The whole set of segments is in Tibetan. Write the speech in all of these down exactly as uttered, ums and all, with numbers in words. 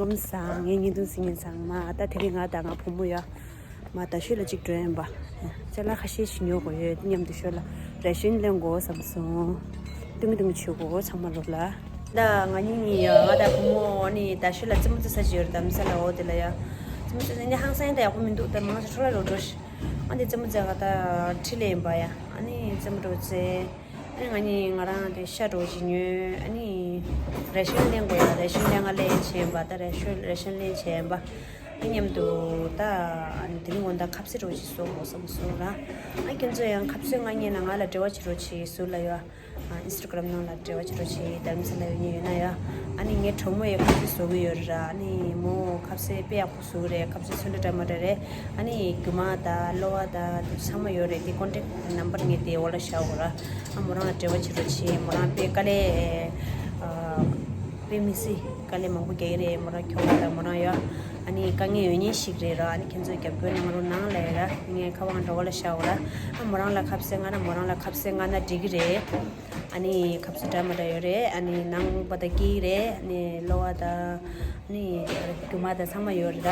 བཟང་། ངའི་བརྙན་ཐུང་གཟིགས་མཁན་ཚང་མ། ད་དེ་རིང་ང་དང་ང་བུ་མོ་ཡ་མ་ད་ཤོད་ལ་གཅིག་འགྲོ་ཡིན་པ། ཅ་ལག་ཁ་ཤས་ཤིག་ཉོ་དགོས་ཡོད། དེ་མཉམ་དུ་ཤོད་ལ་རེ་ཤན་ལེན་དགོས་བསམ་སོང་། ཏུང་ཏུང་བྱེད་དགོས་ཚང་མ་ལོག་ལ། ད་ང་གཉིས་གཉིས་ཡ་ང་དང་བུ་མོ་ནི་ད་ཤོད་ལ་རྩེད་མོ་རྩེ་ས་ཅིག་ཡོད་རེད། དམ་ས་ལ་འོ་དེ་ལ་ཡ་རྩེད་མོ་རྩེ་ས་ནི་ཧང་སང་ད་ཡག་པོ་མི་འདུག་ད་མང་ཆེ་འཕྲོ་ལ་རོ་འགྲོ་ཤི། ཨ་འདི་རྩེད་མོ་རྩེ་ག་ད་ཁྲིད་ལེ་ཡིན་པ་ཡ། ཨ་ནི་རྩེད་མོ་འགྲོ་རྩེ། ཨ་ནི་ང་གཉིས་ང་རང་དེ་ཤ་འགྲོ་ཅིག་ཉོས། ཨ་ནི་རེ་ཤན་ལེན་དགོས་ཡ། རེ་ཤན་ལེན་ང་ལེན་བྱས་པ། ད་རེ་ཤན་རེ་ཤན་ལེན་བྱས་པ། ཨ་མཉམ་དུ་ད་ཨ་ནི་དེ་རིང་འོ་ད་ཁ་ཟས་འགྲོ་ཅིག་བཟོ་དགོས་བསམ་སོང་ར། ཨ་ཁྱེད་ཚོ་ཡང་ཁ་ཟས་མངགས་མཁན་ན་ང་ལ་འབྲེལ་བ་བྱེད་རོགས་བྱེད་ཟུར་ལ་ཡོད། ཨ་ཨིན་སི་ཊ་གྷ་རམ་ནང་ལ་འབྲེལ་བ་བྱེད་རོགས་བྱེད། དྷ་རམ་ས་ལ་ཡོད་མཁན་ཡོད་ན་ཡ། ཨ་ནི་ངའི་གྲོགས་མོ་ཡི་ཁ་ཟས་བཟོ་གི་ཡོད་ར། ཨ་ནི་མོ་ཁ་ཟས་དཔེ་ཡག་པོ་བཟོ་གི་རེད། ཁ་ཟས་ཚོན་ཁྲ་འདྲ་མ་འདྲ་རེད། ཨ་ནི་རྒྱུ་མ་དང་གློ་བ་དང་དེ་ཚང་མ་ཡོད་རེད། དེ་ཀོན་ཊེག་ནམ་བར་ངས་དེ་འོག་ལ་བཞག་གོ་ར། ཨ་མོ་རང་ལ་འབྲེལ་བ་བྱེད་རོགས་བྱེད། མོ་རང་དཔེ་དཀའ་ལས་ཨ་དཔེ་མི་སྲིད་དཀའ་ལས་མང་པོ་རྒྱག་གི་རེད། མོ་རང་ཁྱོ་ག་དང་མོ་རང་ཡ། ཨ་ནི་དཀའ་ངལ་ཡོད་མཁན་ཞིག་རེད་ར། ཨ་ནི་ཁྱེད་ཚོས་རྒྱབ་སྐྱོར་གནང་རོགས་གནང་ལབ་ཡ་ར། ངས་ཁ་པར་འདྲ་བོ་ལ་བཞག་གོ་ར། ཨ་མོ་རང་ལ་ཁ་ཟས་མངགས་ན་མོ་རང་ལ་ཁ་ཟས་མངགས་ན་འགྲིག་གི་རེད། ཨ་ནི་ཁ་ཟས་འདྲ་མ་འདྲ་ཡོད་རེད། ཨ་ནི་ནང་པ་དང་སྐྱིད་རེད། ཨ་ནི་གློ་བ་དང་ཨ་ནི་རྒྱུ་མ་དང་ཚང་མ་ཡོད་རེད་ད།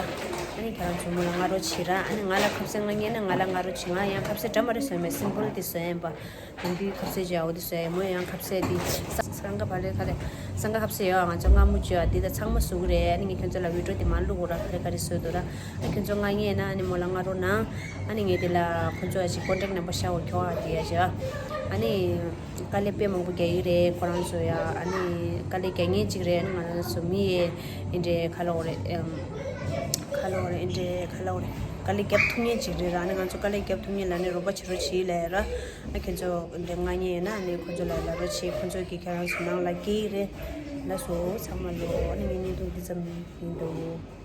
ཨ་ནི་ཁྱེད་རང་ཚོ་མོ་ལ་མངགས་རོགས་བྱེད་ར། ཨ་ནི་ང་ལ་ཁ་ཟས་མངགས་མཁན་ན་ང་ལ་མངགས་རོགས་བྱེད། ང་ཡང་ཁ་ཟས་འདྲ་མ་འདྲ་བཟོས་མེད། སིམ་པལ་དེ་བཟོས་ཡིན་པ། དེང་དུས་ཁ་ཟས་ཅིག་ཡག་པོ་དེ་བཟོས་ཡིན། མོ་ཡང་ཁ་ཟས་དེ་ས་སང་ག་བ་ལེ་ག་ལེ་སང་ག་ཁ་ཟས་ཡོད། ང་ཚོ་མངར་མོ་བཅོས་ཡ་དེ་དང་ཚང་མ་བཟོ་གི་རེད། ཨ་ནི་ངས་ཁྱོད་ཚོ་ལ་བི་ཌི་ཡོ་དེ་མར་བླུག་གོ་ར། ག་རེ་ག་རེ་བཟོས་འདུག་ར། ཨ་ཁྱོད་ཚོ་མངགས་མཁན་ཡིན་ན་ཨ་ནི་མོ་ལ་མངགས་རོགས་གནང་། ཨ་ནི་ངས་དེ་ལ་ཁོ་ཚོ་ཨ་ཅིག་ཀོན་ཊེག་ནམ་བར་བཞག་གོ། ཁྱོ་ག་དེ་ཡ་ཅིག་ཨ་ནི། དཀའ་ལས་དཔེ་མང་པོ་རྒྱག་གི་རེད་ཁོ་རང་ཚོ་ཡ། ཨ་ནི་དཀའ་ལས་རྒྱག་མཁན་ཅིག་རེད། ཨ་ནི་ང་རང་ཚོ་མི་ཡི་ཨེ་འདྲའི་ཁ་ལོ་རེད། ཨེམ། ཁ་ལོ་རེད། ཨེ་འདྲའི་ཁ་ལོ་རེད། དཀའ་ལས་རྒྱབ་ཐུབ་མཁན་ཅིག་རེད་ར། ཨ་ནི་ང་ཚོ་དཀའ་ལས་རྒྱབ་ཐུབ་མཁན་ལ་ནི་རོགས་པ་བྱེད་རོགས་བྱེད་ལབ་ར། ཨ་ཁྱེད་ཚོ་འདྲ་མངགས་མཁན་ཡིན་ན་ཨ་ནི་ཁོ་ཚོ་ལ་ལབ་རོགས་བྱེད། ཁོ་ཚོ་གིས་ཁྱེད་རང་ཚོ་ནང་ལ་སྐྱེལ་གི་རེད། ལགས་སོ་ཚང་མ་ལོ། ཨ་ནི་ངའི་བརྙན་ཐུང་འདི་ཙམ་ཡིན་འདུག